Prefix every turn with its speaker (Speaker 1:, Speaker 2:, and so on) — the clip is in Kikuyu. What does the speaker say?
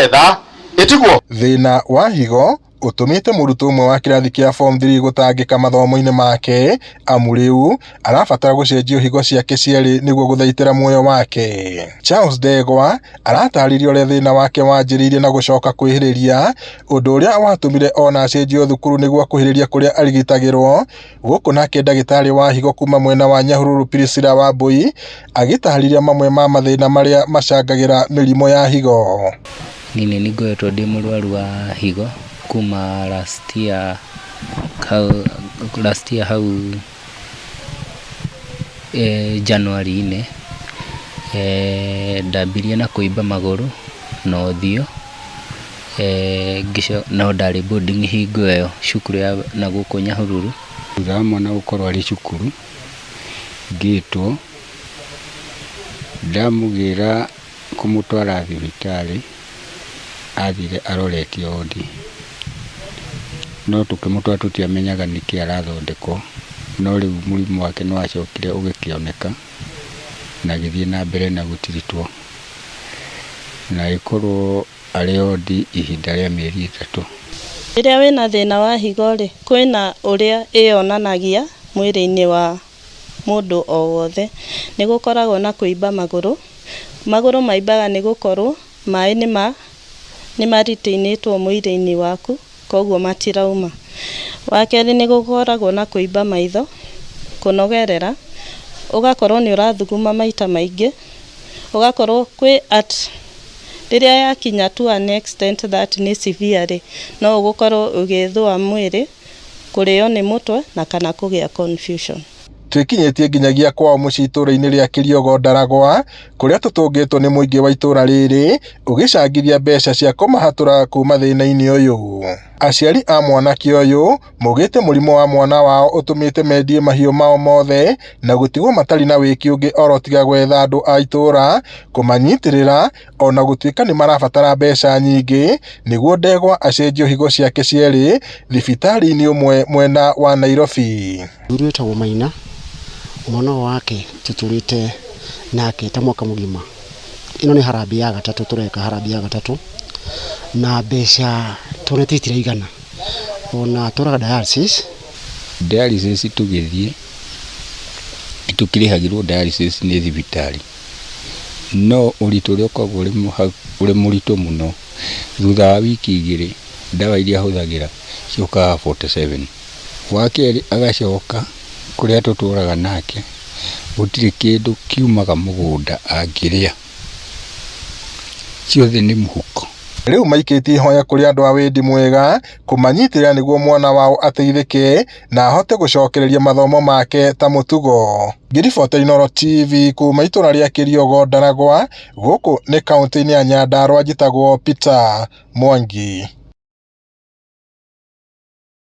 Speaker 1: Nĩgetha ĩtiguo.
Speaker 2: Thĩna wa higo ũtũmĩte mũrutwo ũmwe wa kĩrathi kĩa form 3 gũtangĩka mathomo-inĩ make amu rĩu arabatara gũcenjio higo ciake cierĩ nĩguo gũthaitĩra muoyo wake. Charles Ndegwa aratarĩria ũrĩa thĩna wake wanjĩrĩirie na gũcoka kwĩhĩrĩria, ũndũ ũrĩa watũmire ona acenjio thukuru nĩguo akuhĩrĩrie kũrĩa arigitagĩrwo. Gũkũ nake ndagĩtarĩ wa higo kuma mwena wa Nyahururu Priscilla Wambui agĩtarĩria mamwe ma mathĩna marĩa macangagĩra mĩrimũ ya higo.
Speaker 3: Niĩ nĩ ngoretwo ndĩ mũrwaru wa higo kuma last year, last year hau January-inĩ. Ndambirie na kũimba magũrũ na ũthiũ, no ndarĩ boarding hingo ĩyo cukuru ya na gũkũ Nyahururu.
Speaker 4: Thutha wa mwana gũkorwo arĩ cukuru, ngĩtwo, ndamũgĩra kũmũtwara thibitarĩ, athire aroretio wodi. No tũkĩmũtwara tũtiamenyaga nĩkĩ arathondekwo, no rĩu mũrimũ wake nĩ wacokire ũgĩkĩoneka na agĩthiĩ na mbere na gũtiritwo, na agĩkorwo arĩ wodi ihinda rĩa mĩeri 3.
Speaker 5: Rĩrĩa wĩna thĩna wa higo rĩ, kwĩna ũrĩa ĩyonanagia mwĩrĩ-inĩ wa mũndũ o wothe. Nĩ gũkoragwo na kũimba magũrũ, magũrũ maimbaga nĩ gũkorwo maĩ nĩ maritainĩtwo mwĩrĩ-inĩ waku, koguo matirauma. Wa kerĩ nĩ gũkoragwo na kũimba maitho, kũnogerera, ũgakorwo nĩ ũrathuguma maita maingĩ, ũgakorwo kwĩ at rĩrĩa yakinya to an extent that nĩ severe rĩ, no ũgũkorwo ũgĩthũa mwĩrĩ, kũrĩo nĩ mũtwe na kana kũgĩa confusion.
Speaker 2: Twĩkinyĩtie nginyagia kwao mũciĩ itũũra-inĩ rĩa Kĩriogo Ndaragwa kũrĩa tũtũngĩtwo nĩ mũingĩ wa itũũra rĩrĩ ũgĩcangithia mbeca cia kũmahatũra kuma thĩna-inĩ ũyũ. Aciari a mwanake ũyũ maugĩte mũrimũ wa mwana wao ũtũmĩte mendie mahiũ mao mothe na gũtigwo matarĩ na wĩki ũngĩ oro tiga gwetha andũ a itũũra kũmanyitĩrĩra ona gũtuĩka nĩ marabatara mbeca nyingĩ nĩguo Ndegwa acenjio higo ciake cierĩ thibitarĩ-inĩ ũmwe mwena wa Nairobi.
Speaker 6: Mũthuri wĩtagwo Maina, mwana ũyũ wake tũtũrĩte nake ta mwaka mũgima. Ĩno nĩ harambee ya gatatũ tũreka harambee ya gatatũ, na mbeca tuonete itiraigana. Ona tũraga dialysis.
Speaker 4: Dialysis tũgĩthiĩ, tũkĩrĩhagĩrwo dialysis nĩ thibitarĩ, no ũritũ ũrĩa ũkoragwo ũrĩ mũritũ mũno, thutha wa wiki 2 ndawa iria ahũthagĩra ciũkaga 47. Wa kerĩ agacoka kũrĩa tũtũraga nake, gũtirĩ kĩndũ kiumaga mũgũnda angĩrĩa, ciothe nĩ mũhuko.
Speaker 2: Rĩu maikĩtie ihoya kũrĩ andũ a wendi mwega kũmanyitĩrĩra nĩguo mwana wao ateithĩke na ahote gũcokereria mathomo make ta mũtugo. Ngĩribotera Inooro TV kuma itũũra rĩa Kĩriogo Ndaragwa, gũkũ nĩ kaũntĩ-inĩ ya Nyandarua, njĩtagwo Peter Mwangi.